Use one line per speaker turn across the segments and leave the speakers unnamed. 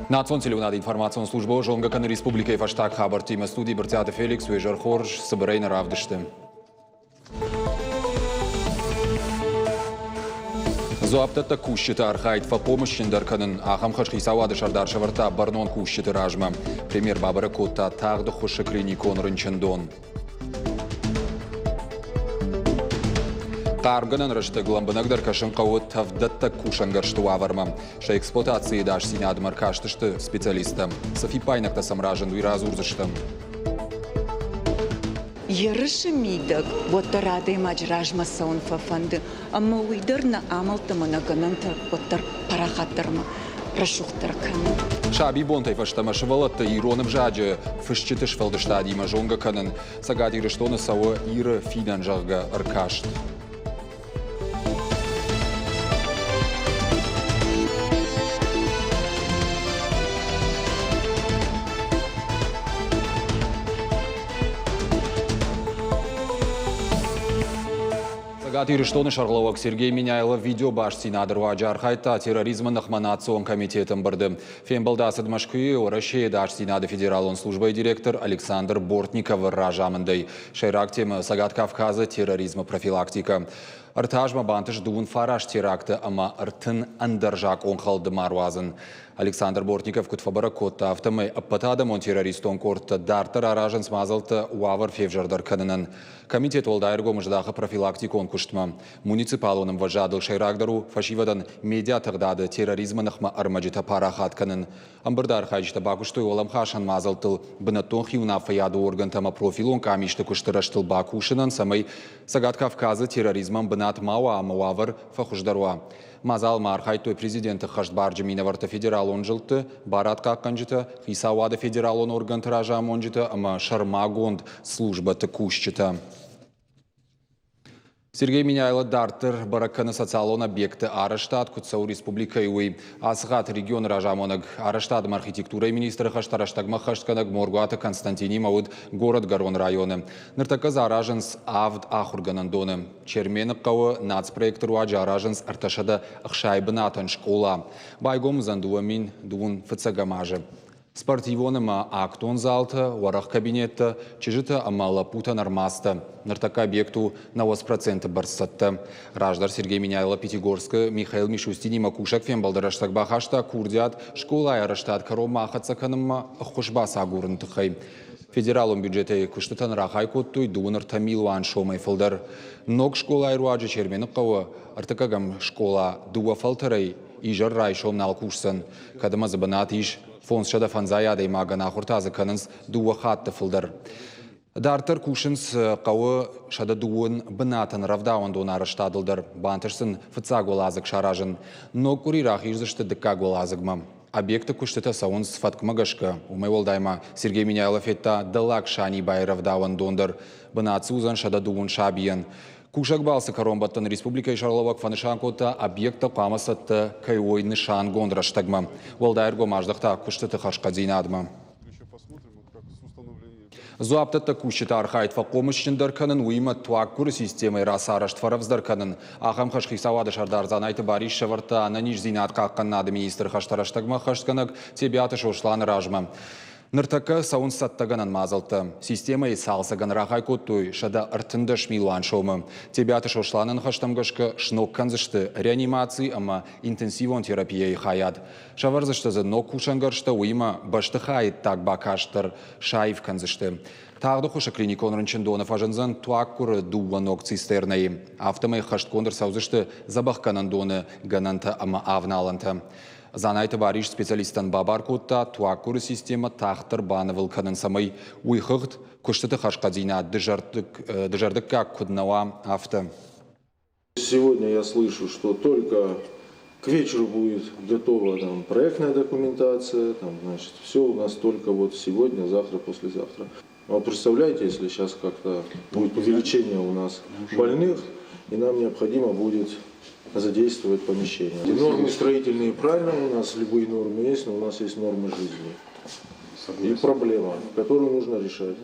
Национ телеуынады информацион службӕ зонгӕ кӕны республикӕйы фӕстаг хабӕрттимӕ. Студийы Брытъиаты Феликс, уе зӕр хорз, цыбырӕй нӕ равдысты. Дзуапдӕттӕг кусджыты архайд фӕхъомысджындӕр кӕнын. Ахӕм хӕс хицауады сӕрдар сӕвӕрдта бӕрнон кусджыты размӕ. Премьер бабӕрӕг кодта тагъд ӕххуысы клиникон рынчындон. Хъармгӕнӕн рӕстӕг лӕмбынӕгдӕр кӕсын хъӕуы тӕвддӕттӕг кусӕнгӕрзты уавӕрмӕ. Сӕ эксплуатацийы ӕдасдзинадмӕ ӕркастысты специалисттӕ. Цы фиппаинӕгтӕ сӕм разынд, уый радзурдзыстӕм.
Ерысы мидӕг уӕддӕр адӕймаджы размӕ цӕуын фӕфӕнды, ӕмӕ уый дӕр нӕ амӕлттӕ ӕмӕ нӕ гӕнӕнтӕ уӕддӕр парахатдӕр ӕмӕ рӕсугъддӕр кӕны.
Сабибонтӕй фӕстӕмӕ сывӕллӕтты ирон ӕвзаджы фысджыты сфӕлдыстадимӕ зонгӕ кӕнын Цӕгат Ирыстоны цӕуы Иры фидӕн, зӕгъгӕ, ӕркаст. Цӕгат Ирыстоны сӕргълӕууӕг Сергей Меняйло видеобастдзинады руаджы архайдта терроризмы ныхмӕ национ комитеты ӕмбырды. Фембӕлд ацыд Мӕскуыйы Уӕрӕсейы ӕдасдзинады федералон службӕйы директор Александр Бортниковы разамындӕй. Сӕйраг темӕ Цӕгат Кавказы терроризмы профилактикӕ. Ӕртӕ азмӕ бантыст дыууын фараст теракты ӕмӕ ӕртын ӕндӕр закъонхӕлды ма руадзын. Александр Бортников куыд фӕбӕрӕг кодта, афтӕмӕй ӕппӕтадӕмон террористон къордтӕ дарддӕр аразынц мадзӕлттӕ уавӕр февзӕрдӕр кӕнынӕн. Комитет уӕлдай ӕргом здахы профилактикон куыстмӕ. Муниципалон ӕмвӕзадыл сӕйрагдӕр у фӕсивӕдӕн медиатыгъдады терроризмы ныхмӕ ӕрмӕджытӕ парахат кӕнын. Ӕмбырды архайджытӕ бакуыстой уӕлӕмхасӕн мадзӕлттыл бынӕттон хиуынаффӕйады органтӕ ӕмӕ профилон къамисты куысты рӕзтыл бакусынӕн, цӕмӕй Цӕгат Кавказы терроризмӕн бынат ма уа ӕмӕ уавӕр фӕхуыздӕр уа. Мадзалмӕ архайдтой президенты хӕстбарджы минӕвӕрттӕ федералон зылдты, барадхъахъхъӕнджытӕ, хицауады федералон органты разамонджытӕ ӕмӕ сӕрмагонд службӕты кусджытӕ. Сергей Меняйло дарддӕр бӕрӕг кӕны социалон объектты арӕзтад, куыд цӕуы республикӕйы, уый. Ацы хатт регионы разамонӕг арӕзтадмӕ архитектурӕйы министры хӕстӕ рӕстӕгмӕ хӕстгӕнӕг Моргуаты Константинимӕ уыд горӕтгӕрон районы. Ныртӕккӕ дзы аразынц авд ахуыргӕнӕндоны. Чермены хъӕуы нацпроекты руаджы аразынц 360 бынатӕн скъола. Байгом уыдзӕн 2000 фыццӕгӕм азы. Спортивон ӕмӕ актон залтӕ, уӕрӕх кабинеттӕ, чызджытӕ ӕмӕ лӕппутӕн ӕрмадзтӕ. Ныртӕккӕ объект у 90% бӕрц цӕттӕ. Раздӕр Сергей Меняйло Пятигорскы Михаил Мишустинимӕ кусӕг фембӕлды рӕстӕг бахаста курдиат скъолайы арӕзтад кӕронмӕ ахӕццӕ кӕнынмӕ ӕххуыс бацагурыны тыххӕй. Федералон бюджетӕй куыстытӕн рахай кодтой 23 милуан сомӕй фылдӕр. Ног скъолайы руаджы Чермены хъӕуы ӕртыккӕгӕм скъола дыууӕ фӕлтӕрӕй изӕр райсом нал кусдзӕн. Кӕд ӕмӕ дзы бынат ис 550 адӕймагӕн, ахуыртӕ дзы кӕнынц дыууӕ хатты фылдӕр. Дарддӕр кусынц хъӕуы 102 бынатӕн рӕвдауӕндон арӕзтадыл дӕр. Бантыст сын фыццаг уӕладзыг саразын. Ног къуыри рахиздзысты дыккаг уӕладзыгмӕ. Объекты куыстытӕ цӕуынц фӕткмӕ гӕсгӕ. Уымӕй уӕлдай ма Сергей Меняйло федта Дӕллаг Санибайы рӕвдауӕндон дӕр. Бынат дзы уыдзӕн 102 сабийӕн. Кусӕг балцы кӕронбӕттӕны республикӕйы сӕргълӕууӕг фӕнысан кодта, объекттӕ хъуамӕ цӕттӕ кӕй уой нысангонд рӕстӕгмӕ. Уӕлдай ӕргом аздӕхта куыстыты хӕрзхъӕддзинадмӕ. Дзуапдӕттӕг кусджыты архайд фӕхъомысджындӕр кӕнын, уыимӕ туаггуыры системӕйы рацарӕзт фӕрӕвдздӕр кӕнын. Ахӕм хӕс хицауады сӕрдар Дзанайты Барис сӕвӕрдта ӕнӕниздзинад хъахъхъӕнынады министры хӕстӕ рӕстӕгмӕ ӕххӕстгӕнӕг Тебиаты Сосланы размӕ. Ныртӕккӕ цӕуынц цӕттӕгӕнӕн мадзӕлттӕ. Системӕйы цалцӕгӕн рахай кодтой 113 милуан сомы. Тебиаты Сосланы ныхӕстӕм гӕсгӕ сног кӕндзысты реанимаци ӕмӕ интенсивон терапияйы хайад. Сӕвӕрдзысты дзы ног кусӕнгӕрзтӕ, уыимӕ бӕстыхайы ӕддаг бакаст дӕр саив кӕндзысты. Тагъд ӕххуысы клиникон рынчындоны фӕзындзӕн туаггуыры дыууӕ ног цистернӕйы. Афтӕмӕй хӕстгонд ӕрцӕудзысты дзӕбӕхгӕнӕндоны гӕнӕнтӕ ӕмӕ авналӕнтӕ. Дзанайты Барис специалисттӕн бабар кодта туаггуыры системӕ тагъддӕр банывыл кӕнын, цӕмӕй уый хыгъд куыстыты хӕрзхъӕддзинад дызӕрдыггаг куыд нӕ уа, афтӕ.
Сегодня я слышу, что только к вечеру будет готова там, проектная документация, там, значит, все у нас только вот сегодня, завтра, послезавтра. А представляете, если сейчас как-то будет увеличение у нас больных, и нам необходимо будет задействовать помещение. Нормы строительные правильно у нас, любые нормы есть, но у нас есть нормы жизни. И проблема, которую нужно решать.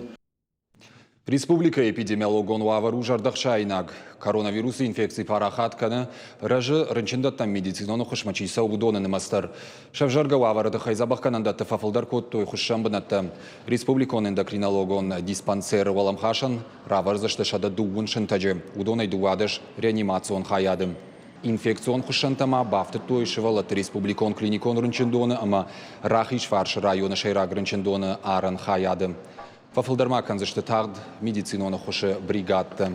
Республикӕйы эпидемиологон уавӕр у зӕрдӕхсаинаг. Коронавирусы инфекци парахат кӕны, рӕзы рынчындӕттӕм медицинон ӕххуысмӕ чи цӕуы, уыдоны нымӕц дӕр. Сӕвзӕргӕ уавӕры тыххӕй дзӕбӕхгӕнӕндӕтты фӕфылдӕр кодтой хуыссӕн бынӕттӕ. Республикон эндокринологон диспансеры уӕлӕмхасӕн равӕрдзысты 130 сынтӕджы, уыдонӕй 12 реанимацион хайады. Инфекцион хуыссӕнтӕ ма бафтыдтой сывӕллӕтты республикон клиникон рынчындоны ӕмӕ Рахизфарсы районы сӕйраг рынчындоны арӕн хайады. Фӕфылдӕр ма кӕндзысты тагъд медицинон ӕххуысы бригадтӕ.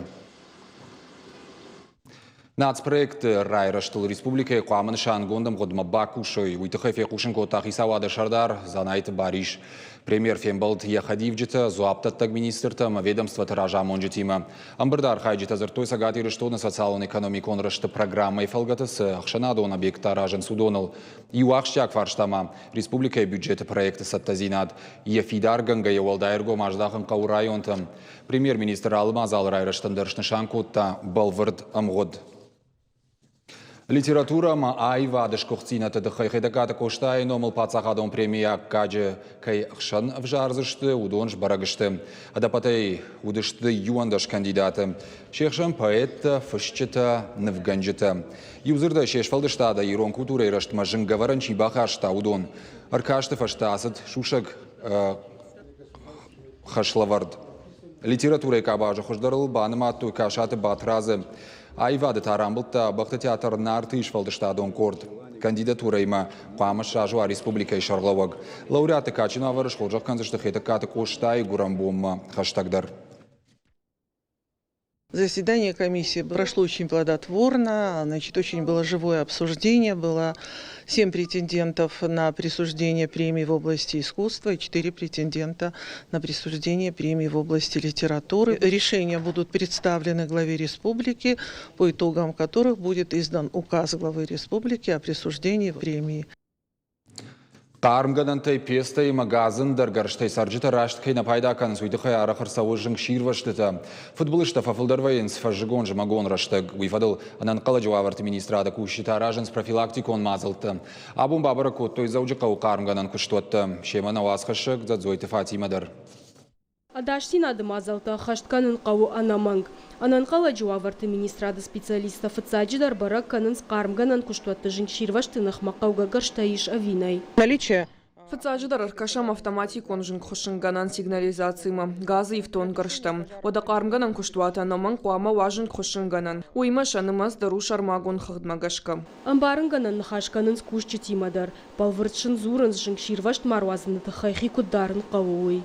Нацпроекты райрӕзтыл республикӕйы хъуамӕ нысангонд ӕмгъуыдмӕ бакусой. Уый тыххӕй фехъусын кодта хицауады сӕрдар Дзанайты Барис. Премьер фембӕлд йӕ хӕдивджытӕ, дзуапдӕттӕг министртӕ ӕмӕ ведомствоты разамонджытимӕ. Ӕмбырды архайджытӕ дзырдтой Цӕгат Ирыстоны социалон-экономикон рӕзты программӕйы фӕлгӕты цы ӕхсӕнадон объекттӕ аразынц, уыдоныл. Иу ахсджиаг фарста ма республикӕйы бюджеты проекты цӕттӕдзинад. Йӕ фидаргӕнгӕйӕ уӕлдай ӕргом аздахын хъӕуы районтӕм. Премьер-министр алы мадзалы райрӕзтӕн дӕр снысан кодта бӕлвырд ӕмгъуыд. Литературӕ ӕмӕ аивады сгуыхтдзинӕдты тыххӕй Хетӕгкаты Къостайы номыл паддзахадон премийы аккаджы кӕй хсӕн ӕвзардзысты, уыдон сбӕрӕг сты. Ӕдӕппӕтӕй уыдысты 11 кандидаты. Се хсӕн поэттӕ, фысджытӕ, нывгӕнджытӕ. Иу дзырдӕй се сфӕлдыстадӕй ирон культурӕйы рӕзтмӕ зынгӕвӕрӕн чи бахаста, уыдон. Ӕркасты фӕстӕ ацыд сусӕг хӕслӕвӕрд. Литературӕйы къабазы хуыздӕрыл банымадтой Касаты Батрадзы. Аивады та рамбылдта бӕхты театр Нарты сфӕлдыстадон къорд. Кандидатурӕимӕ хъуамӕ сразы уа республикӕйы сӕргълӕууӕг. Лауреатты кадджын уавӕры схорзӕх кӕндзысты Хетӕгкаты Къостайы гуырӕнбонмӕ хӕстӕгдӕр.
Заседание комиссии прошло очень плодотворно, значит, очень было живое обсуждение, было семь претендентов на присуждение премии в области искусства и четыре претендента на присуждение премии в области литературы. Решения будут представлены главе республики, по итогам которых будет издан указ главы республики о присуждении премии.
Хъармгӕнӕнтӕй, пецтӕй ӕмӕ газы ӕндӕр гӕрзтӕй цӕрджытӕ раст кӕй нӕ пайда кӕнынц, уый тыххӕй арӕх ӕрцӕуы зынгсирвӕзтытӕ. Фыдбылызтӕ фӕфылдӕр вӕййынц фӕззыгон-зымӕгон рӕстӕг. Уый фӕдыл ӕнӕнхъӕлӕджы уавӕрты министрады кусджытӕ аразынц профилактикон мадзӕлттӕ. Абон бабӕрӕг кодтой Дзӕуджыхъӕуы хъармгӕнӕн куыстуӕттӕ. Семӕ нӕ уацхӕссӕг Дзӕдзойты Фатимӕ дӕр.
Ӕдасдзинады мадзӕлттӕ ӕххӕст кӕнын хъӕуы ӕнӕмӕнг. Ӕнӕнхъӕлӕджы уавӕрты министрады специалисттӕ фыццаджыдӕр бӕрӕг кӕнынц хъармгӕнӕн куыстуӕтты зынгсирвӕзты ныхмӕ хъӕугӕ гӕрзтӕ ис ӕви нӕй.
Наличие Фыццаджыдӕр ӕркӕсӕм автоматикон зынгхуыссынгӕнӕн сигнализацимӕ, газы ифтонггӕрзтӕм. Уӕдӕ хъармгӕнӕн куыстуаты ӕнӕмӕнг хъуамӕ уа зынгхуыссынгӕнӕн. Уыимӕ сӕ нымӕц дӕр у сӕрмагонд хыгъдмӕ гӕсгӕ.
Ӕмбарынгӕнӕн ныхас кӕнынц кусджытимӕ дӕр. Бӕлвырд сын дзурынц, зынгсирвӕзт ма руадзыны тыххӕй хи куыд дарын хъӕуы, уый.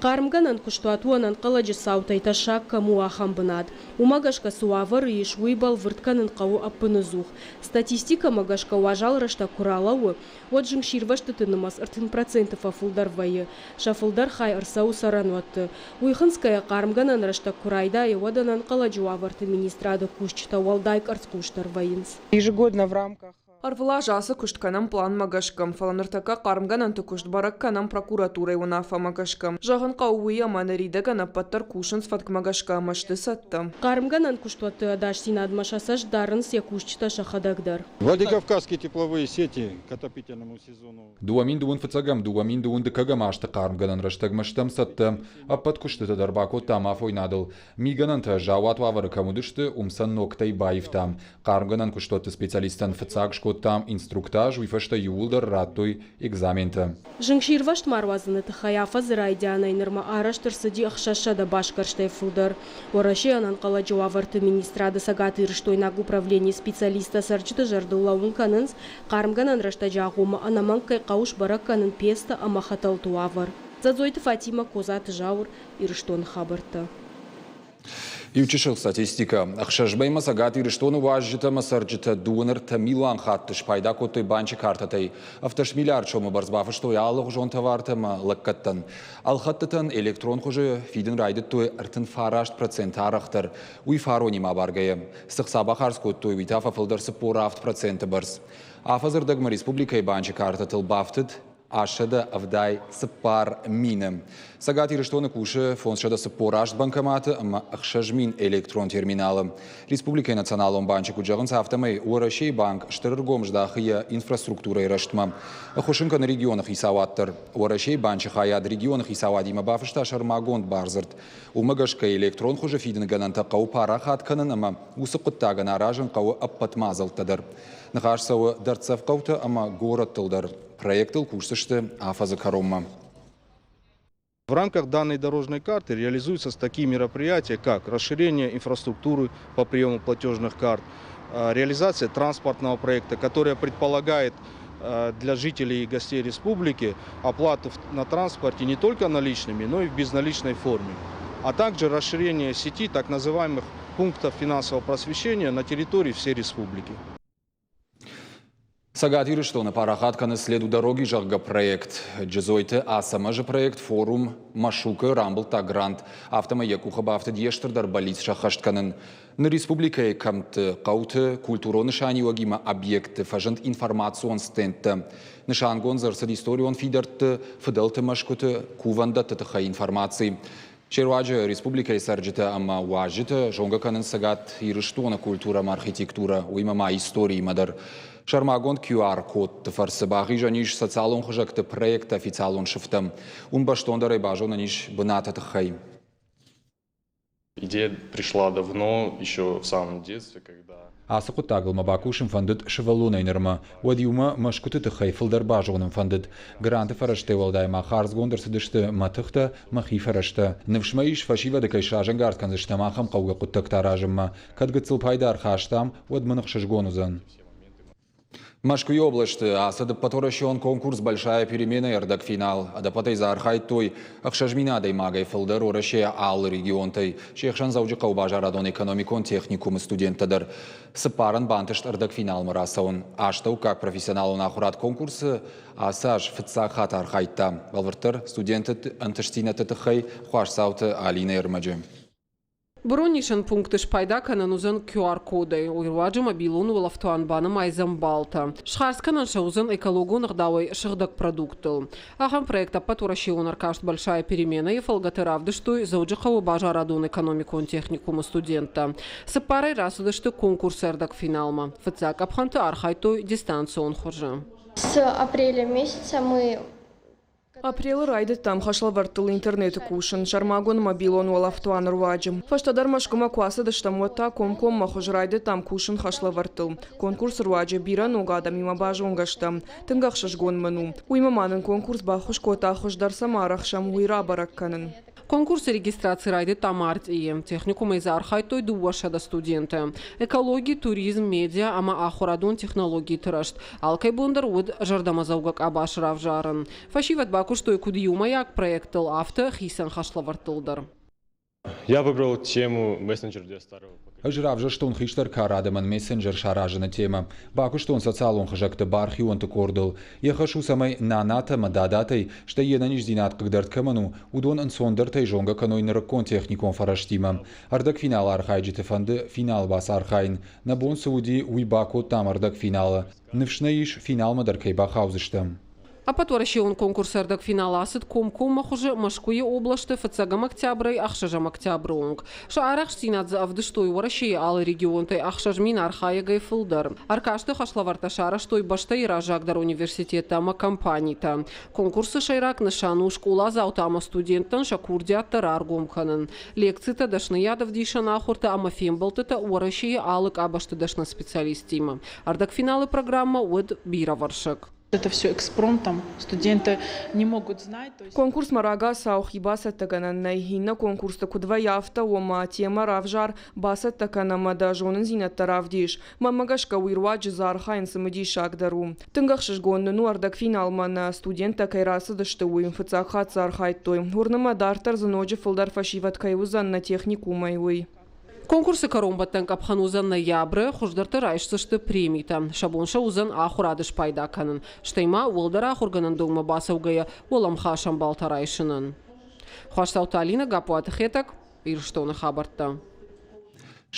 Хъармгӕнӕн куыстуат у ӕнӕнхъӕлӕджы цаутӕй тӕссаг кӕм у, ахӕм бынат. Уымӕ гӕсгӕ цы уавӕры ис, уый бӕлвырд кӕнын хъӕуы ӕппыныдзух. Статистикӕмӕ гӕсгӕ уазал рӕстӕг куы ралӕууы, уӕд зынгсирвӕзтыты нымӕц 30% фӕфылдӕр вӕййы. Сӕ фылдӕр хай ӕрцӕуы цӕрӕнуӕтты. Уый хынцгӕйӕ хъармгӕнӕн рӕстӕг куы райдайы, уӕд ӕнӕнхъӕлӕджы уавӕрты министрады кусджытӕ уӕлдай къӕрцхъусдӕр вӕййынц.
Ежегодно в рамках Ӕрвылаз ацы куыст кӕнӕм пъланмӕ гӕсгӕ, фӕлӕ ныртӕккӕ хъармгӕнӕнты куыст бӕрӕг кӕнӕм прокуратурӕйы уынаффӕмӕ гӕсгӕ. Зӕгъын хъӕуы уый, ӕмӕ ныридӕгӕн ӕппӕт дӕр кусынц фӕткмӕ гӕсгӕ ӕмӕ сты цӕттӕ.
Хъармгӕнӕн куыстуӕтты ӕдасдзинадмӕ сӕ цӕст дарынц йӕ кусджытӕ сӕхӕдӕг дӕр.
Владикавказские тепловые сети к отопительному сезону.
2000 фыццӕгӕм, 2000 дыккӕгӕм азты хъармгӕнӕн рӕстӕгмӕ стӕм цӕттӕ. Ӕппӕт куыстытӕ дӕр бакодтам афойнадыл. Мигӕнӕнтӕ заууат уавӕры кӕм уыдысты, уым сӕ ногтӕй баивтам. Хъармгӕнӕн куыстуӕтты специалисттӕн фыццаг скодтам инструктаж, уый фӕстӕ иууылдӕр радтой экзаментӕ.
Зынгсирвӕзт ма руадзыны тыххӕй афӕдзы райдианӕй нырмӕ арӕзт ӕрцыди 600 басгӕрстӕй фылдӕр. Уӕрӕсейы ӕнӕнхъӕлӕджы уавӕрты министрады цӕгатирыстойнаг управленийы специалисттӕ цӕрджыты зӕрдыл лӕууын кӕнынц, хъармгӕнӕн рӕстӕджы агъоммӕ ӕнӕмӕнг кӕй хъӕуы сбӕрӕг кӕнын пецтӕ ӕмӕ хӕтӕлты уавӕр. Дзӕдзойты Фатимӕ, Козаты Зауыр, Ирыстоны хабӕрттӕ.
Иу чысыл статистикӕ. Ӕхсӕз мӕймӕ Цӕгат Ирыстоны уазджытӕ ӕмӕ цӕрджытӕ 23 милуан хатты спайда кодтой банчы картӕтӕй. 70 миллиард сомы бӕрц бафыстой алыгъуызон товартӕ ӕмӕ лӕггӕдтӕн. Ӕлхӕдтытӕн электрон хуызы фидын райдыдтой 39% арӕхдӕр. Уый фаронимӕ абаргӕйӕ. Цы хца бахардз кодтой, уый та фӕфылдӕр 47% бӕрц. Афӕдзы рдӕгмӕ республикӕйы банчы картӕтыл бафтыд 874 мины. Цӕгат Ирыстоны кусы 548 банкоматы ӕмӕ 6000 электрон терминалы. Республикӕйы Националон банчы куыд зӕгъынц, афтӕмӕй Уӕрӕсейы банк стыр ӕргом здахы йӕ инфраструктурӕйы рӕзтмӕ. Ӕххуыс ын кӕны регионы хицауад дӕр. Уӕрӕсейы банчы хайад регионы хицауадимӕ бафыста сӕрмагонд бардзырд. Уымӕ гӕсгӕ электрон хуызы фидынгӕнӕнтӕ хъӕуы парахат кӕнын ӕмӕ уыцы хъуыддагӕн аразын хъӕуы ӕппӕт мадзӕлттӕ дӕр. Ныхас цӕуы дӕрддзӕф хъӕутӕ ӕмӕ горӕттыл дӕр. Проектыл кусдзысты афӕдзы кӕронмӕ.
В рамках данной дорожной карты реализуются такие мероприятия, как расширение инфраструктуры по приему платежных карт, реализация транспортного проекта, которая предполагает для жителей и гостей республики оплату на транспорте не только наличными, но и в безналичной форме, а также расширение сети так называемых пунктов финансового просвещения на территории всей республики.
Цӕгат Ирыстоны парахат кӕны «След у дороги», зӕгъгӕ, проект. Джызойты Ацӕмӕзы проект форум Машук-ы рамбылдта грант. Афтӕмӕй йӕ къухы бафтыд йе стырдӕр бӕллиц сӕххӕст кӕнын. Ныр республикӕйы кӕмтты, хъӕуты, культурон нысаниуӕгимӕ объектты фӕзынд информацион стендтӕ. Нысангонд дзы ӕрцыд историон фидӕртты, фыдӕлты мӕсгуыты, кувӕндӕтты тыххӕй информаци. Се руаджы республикӕйы цӕрджытӕ ӕмӕ уазджытӕ зонгӕ кӕнынц Цӕгат Ирыстоны культурӕ ӕмӕ архитектурӕ, уыимӕ ма историимӕ дӕр. Сӕрмагонд QR-кодты фӕрцы бахизӕн ис социалон хызӕгты проекты официалон сыфтӕм. Уым бӕстондӕрӕй базонӕн ис бынаты тыххӕй.
Идея пришла давно, еще в самом детстве, когда...
Ацы хъуыддагыл мӕ бакусын фӕндыд сывӕллонӕй нырмӕ. Уӕд иумӕ мӕсгуыты тыххӕй фылдӕр базонын фӕндыд. Гранты фӕрӕзтӕй уӕлдай ма хардзгонд ӕрцыдысты мӕ тыхтӕ, мӕхи фӕрӕзтӕ. Ныфс мӕ ис, фӕсивӕды кӕй сразӕнгард кӕндзыстӕм ахӕм хъӕугӕ хъуыддӕгтӕ аразынмӕ. Кӕд гыццыл пайда ӕрхастам, уӕд мын ӕхсызгон уыдзӕн. Мӕскуыйы облӕсты ацыд ӕппӕтуӕрӕсеон конкурс «Большая перемена» ӕрдӕгфинал. Ӕдӕппӕтӕй дзы архайдтой 6000 адӕймагӕй фылдӕр Уӕрӕсейы алы регионтӕй. Се хсӕн Дзӕуджыхъӕуы базарадон-экономикон техникумы студенттӕ дӕр. Цыппарӕн бантыст ӕрдӕгфиналмӕ рацӕуын. Астӕуккаг профессионалон ахуырад конкурсы ацы аз фыццаг хатт архайдта. Бӕлвырддӕр студентты ӕнтыстдзинӕдты тыххӕй Хуасдзауты Алинӕйы ӕрмӕджы.
Бронисӕн пункты спайда кӕнӕн уыдзӕн QR-кодӕй, уый руаджы мобилон уӕлӕфтуан банымайдзӕн баллтӕ. Схардз кӕнӕн сӕ уыдзӕн экологон ӕгъдауӕй сыгъдӕг продукттыл. Ахӕм проект ӕппӕтуӕрӕсеон ӕркаст «Большая перемена»-йы фӕлгӕты равдыстой Дзӕуджыхъӕуы базарадон-экономикон техникумы студенттӕ. Цыппарӕй рацыдысты конкурсы ӕрдӕгфиналмӕ. Фыццаг къӕпхӕнты архайдтой дистанцион хуызы.
С апреля месяца мы
Апрелы райдыдтам хӕслӕвӕрдтыл интернеты кусын, сӕрмагонд мобилон уӕлӕфтуаны руаджы. Фӕстӕдӕр Мӕскуымӕ куы ацыдыстӕм, уӕд та комкоммӕ хуыз райдыдтам кусын хӕслӕвӕрдтыл. Конкурсы руаджы бирӕ ног адӕмимӕ базонгӕ стӕм. Тынг ӕхсызгон мын у. Уыимӕ ма нын конкурс баххуыс кодта, хуыздӕр цӕмӕ арӕхсӕм, уый рабӕрӕг кӕнын.
Конкурсы регистраци райдыдта мартъийы. Техникумӕй дзы архайдтой 200 студенты. Экологи, туризм, медиа ӕмӕ ахуырадон технологиты рӕзт. Алкӕй бон дӕр уыд зӕрдӕмӕдзӕугӕ къабаз равзарын. Фӕсивӕд бакуыстой куыд иумӕйаг проекттыл, афтӕ хицӕн хӕслӕвӕрдтыл дӕр.
Я выбрал тему мессенджер для старого
Ӕз равзӕрстон хистӕр кары адӕмӕн мессенджер саразыны темӕ. Бакуыстон социалон хызӕгты бархионты къордыл. Йӕ хӕс у, цӕмӕй нанатӕ ӕмӕ дадатӕй, стӕй йе нӕниздзинад хъыгдӕрд кӕмӕн у, уыдон ӕнцондӕртӕй зонгӕ кӕной нырыккон техникон фӕрӕзтимӕ. Ӕрдӕгфиналы архайджыты фӕнды финалы бацархайын. Нӕ бон цы уыди, уый бакодтам ӕрдӕгфиналы. Ныфс нӕ ис, финалмӕ дӕр кӕй бахаудзыстӕм.
Ӕппӕтуӕрӕсеон конкурсы ӕрдӕгфинал ацыд комкоммӕ хуызы Мӕскуыйы областы фыццӕгӕм октябрӕй ӕхсӕзӕм октябры онг. Сӕ арӕхстдзинад дзы ӕвдыстой Уӕрӕсейы алы регионтӕй 6000 архайӕгӕй фылдӕр. Ӕркасты хӕслӕвӕрдтӕ сарӕзтой бӕстӕйы раззагдӕр университеттӕ ӕмӕ компанитӕ. Конкурсы сӕйраг нысан у скъоладзаутӕ ӕмӕ студенттӕн сӕ курдиаттӕ раргом кӕнын. Лекцитӕ, дӕсныйадӕвдисӕн ахуыртӕ ӕмӕ фембӕлдтытӕ Уӕрӕсейы алы къабӕзты дӕсны специалисттимӕ. Ӕрдӕгфиналы программӕ уыд бирӕвӕрсыг.
Это все экспромтом, студенты не могут знать. То есть...
Конкурсмӕ рагацау хи бацӕттӕгӕнӕн нӕй. Иннӕ конкурсты куыд вӕййы, афтӕ, ома, темӕ равзар, бацӕттӕ кӕн ӕмӕ дӕ зонындзинӕдтӕ равдис. Мӕнмӕ гӕсгӕ, уый руаджы дзы архайын цымыдисагдӕр у. Тынг ӕхсызгон нын у, ӕрдӕгфиналмӕ нӕ студенттӕ кӕй рацыдысты, уый. Фыццаг хатт дзы архайдтой. Уырны мӕ, дарддӕр дзы ноджы фылдӕр фӕсивӕд кӕй уыдзӕн нӕ техникумӕй, уый.
Конкурсы кӕронбӕттӕн къӕпхӕн уыдзӕн ноябры, хуыздӕртӕ райсдзысты премитӕ. Сӕ бон сӕ уыдзӕн ахуырады спайда кӕнын, стӕй ма уӕлдӕр ахуыргӕнӕндонмӕ бацӕугӕйӕ уӕлӕмхасӕн баллтӕ райсынӕн. Хуасдзауты Алинӕ, Гаппуаты Хетӕг, Ирыстоны хабӕрттӕ.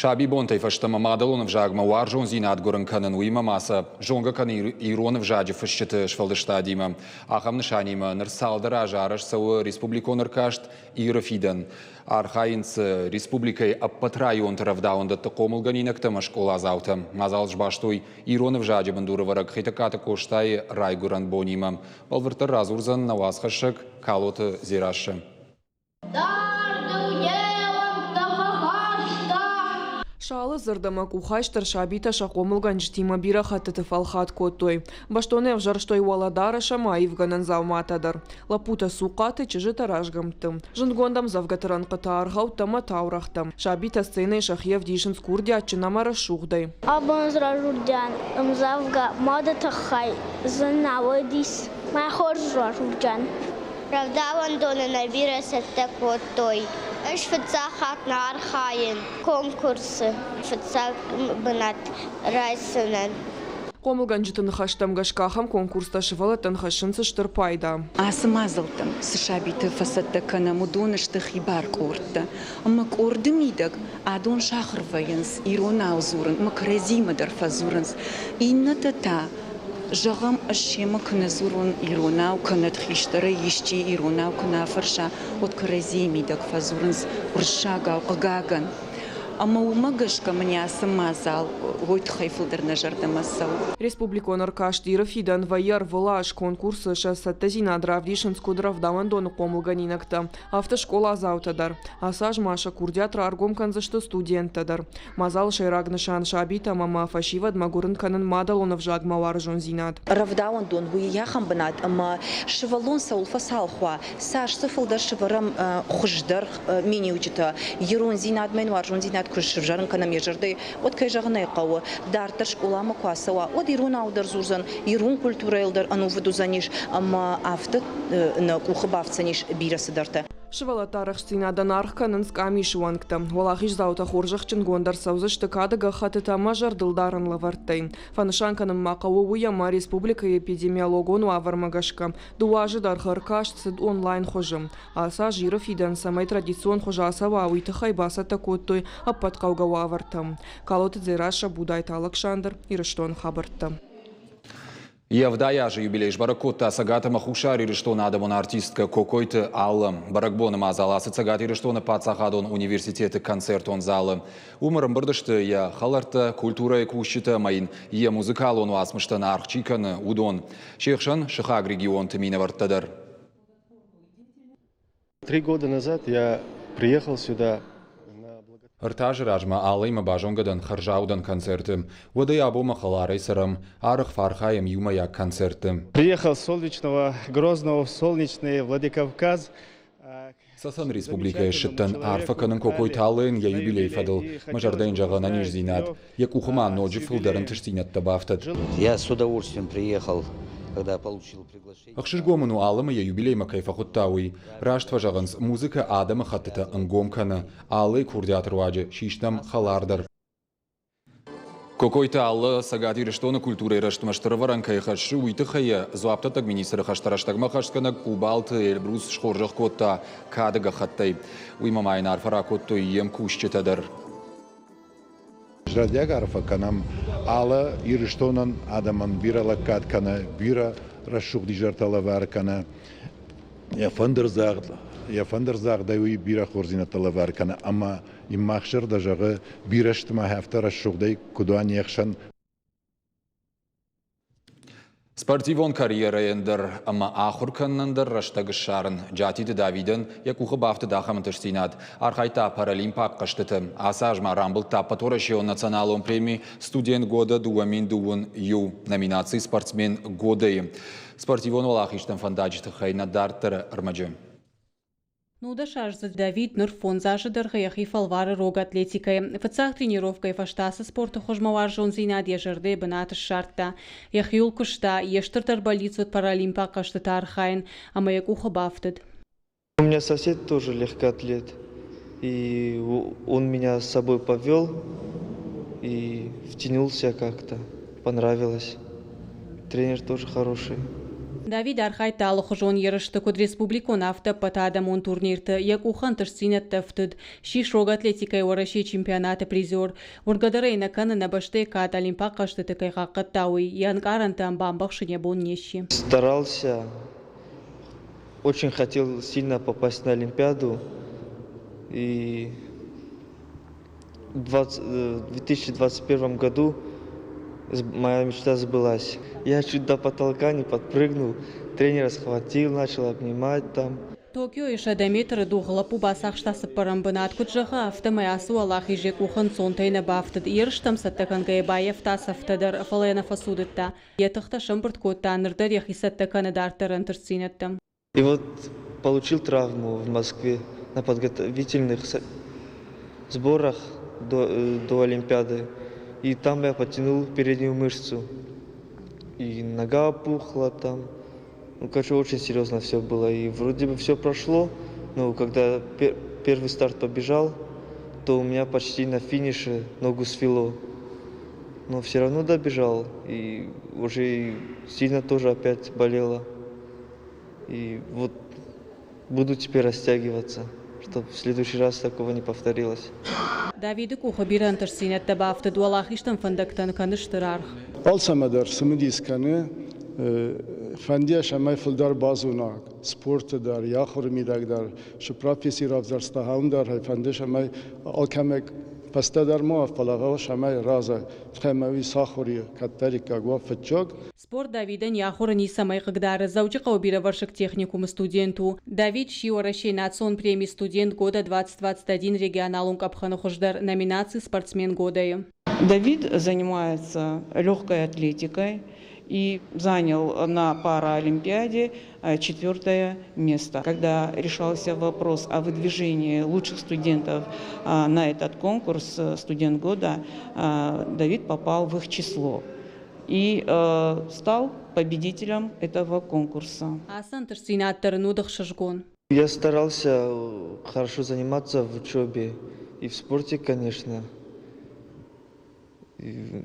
Сабибонтӕй фӕстӕмӕ мадӕлон ӕвзагмӕ уарзондзинад гуырын кӕнын, уыимӕ ма сӕ зонгӕ кӕны ирон ӕвзаджы фысджыты сфӕлдыстадимӕ. Ахӕм нысанимӕ ныр цалдӕр азы арӕзт цӕуы республикон ӕркаст «Иры фидӕн». Архайынц республикӕйы ӕппӕт районты рӕвдауӕндӕтты хъомылгӕнинӕгтӕ ӕмӕ скъоладзаутӕ. Мадзал сбастой ирон ӕвзаджы бындурӕвӕрӕг Хетӕгкаты Къостайы райгуырӕн бонимӕ. Бӕлвырддӕр радзурдзӕн нӕ уацхӕссӕг Калоты Дзерассӕ.
Сӕ алы дзырд ӕмӕ къухайст дӕр сабитӕ сӕ хъомылгӕнджытимӕ бирӕ хӕттыты фӕлхатт кодтой. Бӕстонӕй ӕвзӕрстой уӕлӕдарӕс ӕмӕ аивгӕнӕн дзауматӕ дӕр. Лӕппутӕ цухъхъаты, чызджытӕ разгӕмтты. Зындгонд ӕмдзӕвгӕты рӕнхъытӕ, аргъӕуттӕ ӕмӕ таурӕгътӕ. Сабитӕ сценӕйы сӕхи ӕвдисынц курдиатджын ӕмӕ рӕсугъдӕй.
Абон ӕз разурдиан ӕмдзӕвгӕ мады тыххӕй зын нӕ уыдис. Мӕ хорз разурдиан. Рӕвдауӕндоны нӕ бирӕ цӕттӕ кодтой. Ӕз фыццаг хатт нӕ архайын конкурсы фыццаг бынат райсынӕн.
Хъомылгӕнджыты ныхӕстӕм гӕсгӕ ахӕм конкурстӕ сывӕллӕттӕн хӕссынц стыр пайда.
Ацы мадзӕлттӕм цы сабиты фӕцӕттӕ кӕнӕм, уыдон сты хибар къордтӕ. Ӕмӕ къорды мидӕг адон сахуыр вӕййынц иронау дзурын ӕмӕ кӕрӕдзимӕ дӕр фӕдзурынц. Иннӕтӕ та Зӕгъӕм, ӕз семӕ куы нӕ дзурон иронау, кӕнӕ хистӕрӕй исчи иронау куы нӕ афӕрса, уӕд кӕрӕдзийы мидӕг фӕдзурынц уырыссагау, хъыгагӕн. Ӕмӕ уымӕ гӕсгӕ мын ацы мадзал уой тыххӕй фылдӕр нӕ зӕрдӕмӕ цӕуы.
Республикон ӕркаст Иры фидӕн вӕййы ӕрвылаз конкурсы сӕ цӕттӕдзинад равдисынц куыд рӕвдауӕндоны хъомылгӕнинӕгтӕ, афтӕ скъоладзаутӕ дӕр. Ацы аз ма сӕ курдиат раргом кӕндзысты студенттӕ дӕр. Мадзалы сӕйраг нысан сабитӕм ӕмӕ фӕсивӕдмӕ гуырын кӕнын мадӕлон ӕвзагмӕ уарзондзинад.
Рӕвдауӕндон уый ахӕм бынат, ӕмӕ сывӕллон цӕуыл фӕцалх уа, цас дзы фылдӕр сӕвӕрӕм хуыздӕр миниуджытӕ, ирондзинадмӕ йын уарзондзинад куы сывзӕрын кӕнӕм йӕ зӕрдӕйы, уӕд, кӕй зӕгъын ӕй хъӕуы, дарддӕр скъоламӕ куы ацӕуа, уӕд иронау дӕр дзурдзӕн, ирон культурӕйыл дӕр ӕнувыд уыдзӕнис ӕмӕ афтӕ нӕ къухы бафтдзӕнис бирӕ цыдӕртӕ.
Сывӕллӕтты арӕхстдзинадӕн аргъ кӕнынц къамисы уӕнгтӕ. Уӕлахиздзаутӕ хорзӕхджынгонд ӕрцӕудзысты кады гӕххӕттытӕ ӕмӕ зӕрдылдарӕн лӕвӕрттӕй. Фӕнысан кӕнын ма хъӕуы уый, ӕмӕ республикӕйы эпидемиологон уавӕрмӕ гӕсгӕ дыууӕ азы дӕргъы ӕркаст цыд онлайн хуызы. Ацы аз Иры фидӕн цӕмӕй традицион хуыз ацӕуа, уый тыххӕй бацӕттӕ кодтой ӕппӕт хъӕугӕ уавӕртӕ. Калоты Дзерассӕ, Будайты Алыксандр, Ирыстоны хабӕрттӕ.
Йе 70 азы юбилей сбӕрӕг кодта Цӕгат ӕмӕ Хуссар Ирыстоны адӕмон артисткӕ Кокойты Алла. Бӕрӕгбоны мадзал ацы Цӕгат Ирыстоны паддзахадон университеты концертон залы. Уым ӕрӕмбырд сты йӕ хӕлӕрттӕ, культурӕйы кусджытӕ ӕмӕ йын йӕ музыкалон уацмыстӕн аргъ чи кӕны, уыдон. Се хсӕн сыхаг регионты минӕвӕрттӕ дӕр.
3 года назад я приехал сюда.
Ӕртӕ азы размӕ Аллӕимӕ базонгӕ дӕн хӕрзаудӕн концерты. Уӕдӕй абонмӕ хӕларӕй цӕрӕм, арӕх фӕархайӕм иумӕйаг концертты.
Приехал с солнечного Грозного в солнечный Владикавказ.
Цӕцӕн республикӕйы ссыдтӕн арфӕ кӕнын Кокойты Аллӕйӕн йӕ юбилейы фӕдыл. Мӕ зӕрдӕ йын зӕгъы ӕнӕниздзинад. Йӕ къухы ма ноджы фылдӕр ӕнтыстдзинӕдтӕ бафтӕд.
Я с удовольствием приехал, когда получил приглашение.
Ӕхсызгон мын у Аллӕмӕ йӕ юбилеймӕ кӕй фӕхуыдта, уый. Раст фӕзӕгъынц, музыкӕ адӕмы хӕттытӕ ӕнгом кӕны. Аллӕйы курдиаты руаджы систӕм хӕлардӕр. Кокойты Аллӕ Цӕгат Ирыстоны культурӕйы рӕзтмӕ стыр ӕвӕрӕн кӕй хӕссы, уый тыххӕй йӕ дзуапдӕттӕг министры хӕстӕ рӕстӕгмӕ хӕстгӕнӕг Къубалты Эльбрус схорзӕх кодта кады гӕххӕттӕй. Уыимӕ ма йын арфӕ ракодтой йе мкусджытӕ дӕр.
Зӕрдиаг арфӕ кӕнӕм алы Ирыстонӕн, адӕмӕн бирӕ лӕггад кӕны, бирӕ рӕсугъд изӕртӕ лӕвар кӕны. Йӕ фӕндырдзагъд, йӕ фӕндырдзагъдӕй уый бирӕ хорздзинӕдтӕ лӕвар кӕны ӕмӕ йын мах зӕрдӕ зӕгъы, бирӕ сты ма афтӕ рӕсугъдӕй куыд уа не хсӕн.
Спортивон карьерӕйӕн дӕр ӕмӕ ахуыр кӕнынӕн дӕр рӕстӕг ссарын Джатиты Давидӕн йӕ къухы бафтыд ахӕм ӕнтыстдзинад. Архайдта паралимпаг хъӕзтыты. Ацы аз ма рамбылдта ӕппӕтуӕрӕсейон националон преми «Студент года 2021» номинаци «Спортсмен года-йы». Спортивон уӕлахизтӕм фӕндаджы тыххӕй нӕ дарддӕры ӕрмӕджы.
Нудӕсаздзыд Давид ныр фондз азы дӕргъы йӕхи фӕлвары рог атлетикӕйы. Фыццаг тренировкӕйы фӕстӕ ацы спорты хуызмӕ уарзондзинад йӕ зӕрдӕйы бынат ссардта. Йӕхиуыл куыста, йе стырдӕр бӕллиц уыд паралимпаг хъӕзтыты архайын, ӕмӕ йӕ къухы бафтыд.
У меня сосед тоже легкоатлет, и он меня с собой повел и втянулся как-то, понравилось. Тренер тоже хороший.
Давид архайдта алыхуызон ерысты, куыд республикон, афтӕ ӕппӕтадӕмон турнирты. Йӕ къухы ӕнтыстдзинӕдтӕ ӕфтыд. Ссис рог атлетикӕйы Уӕрӕсейы чемпионаты призер. Уыргӕ дӕр ӕй нӕ кӕны, нӕ бӕстӕйы кад Олимпаг хъӕзтыты кӕй хъахъхъӕдта, уый. Йӕ ӕнкъарӕнтӕ ӕм бамбӕхсын йӕ бон не сси.
Старался, очень хотел сильно попасть на Олимпиаду. И в 2021 году моя мечта сбылась. Я чуть до потолка не подпрыгнул, тренера схватил, начал обнимать там.
Токиойы 100 метры дугъы лӕппу бацахста цыппӕрӕм бынат. Куыд зӕгъы, афтӕмӕй ацы уӕлахиз йӕ къухы ӕнцонтӕй нӕ бафтыд. Ерыстӕм цӕттӕ кӕнгӕйӕ баййӕфта цӕфтӕ дӕр, фӕлӕ йӕ нӕ фӕцудыдта. Йӕ тыхтӕ сӕмбырд кодта, ныр дӕр йӕхи цӕттӕ кӕны дарддӕр ӕнтыстдзинӕдтӕм.
И вот получил травму в Москве на подготовительных сборах до Олимпиады. И там я потянул переднюю мышцу. И нога опухла там. Ну, короче, очень серьезно все было. И вроде бы все прошло, но когда первый старт побежал, то у меня почти на финише ногу свело. Но все равно добежал, и уже сильно тоже опять болело. И вот буду теперь растягиваться, чтобы в следующий раз такого не повторилось.
Давиды къухы бирӕ ӕнтыстдзинӕдтӕ бафтыд, уӕлахизтӕм фӕндӕгтӕн кӕны стыр аргъ.
Алцӕмӕ дӕр цымыдис кӕны, фӕнды цӕмӕй фылдӕр базона спорты дӕр, йӕ ахуыры мидӕг дӕр, цы професси равзӕрста, ахӕм дӕр фӕнды, цӕмӕй алкӕмӕ фӕстӕдӕр ма фӕлӕ цӕмӕй разӕй, цӕмӕй уый сахуыр кӕддӕриддӕр уа фыццаг.
Спорт Давидӕн йӕ ахуыры ницӕмӕй хъыгдары. Дзӕуджыхъӕуы бирӕвӕрсыг техникумы студент у. Давид сси Уӕрӕсейы национ премийы студент года 2021 регионалон къӕпхӕны хуыздӕр номинаци «Спортсмен года-йы».
Давид занимается легкой атлетикой и занял на Паралимпиаде четвертое место. Когда решался вопрос о выдвижении лучших студентов на этот конкурс «Студент года», Давид попал в их число и стал победителем этого конкурса.
Ацы ӕнтыстдзинад дӕр ын уыд ӕхсызгон.
Я старался хорошо заниматься в учебе и в спорте, конечно. И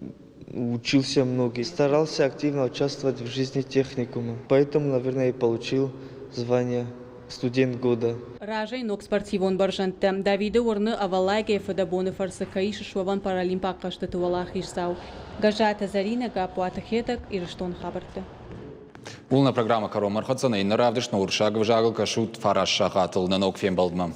учился много. И старался активно участвовать в жизни техникума. Поэтому, наверное, и получил звание студент года.
Разӕй ног спортивон бӕрзӕндтӕ. Давиды уырны, ӕвӕллайгӕ фыдӕбоны фӕрцы кӕй ис суӕвӕн паралимпаг хъӕзтыты уӕлахиздзау. Гӕззаты Зӕринӕ, Гаппуаты Хетӕг, Ирыстон хабӕртты.
Ууыл нӕ программӕ кӕронмӕ ӕрхӕццӕ нӕ иннӕ равдыст нӕ уырыссаг ӕвзагыл кӕсут фараст сахатыл нӕ ног фембӕлдмӕ.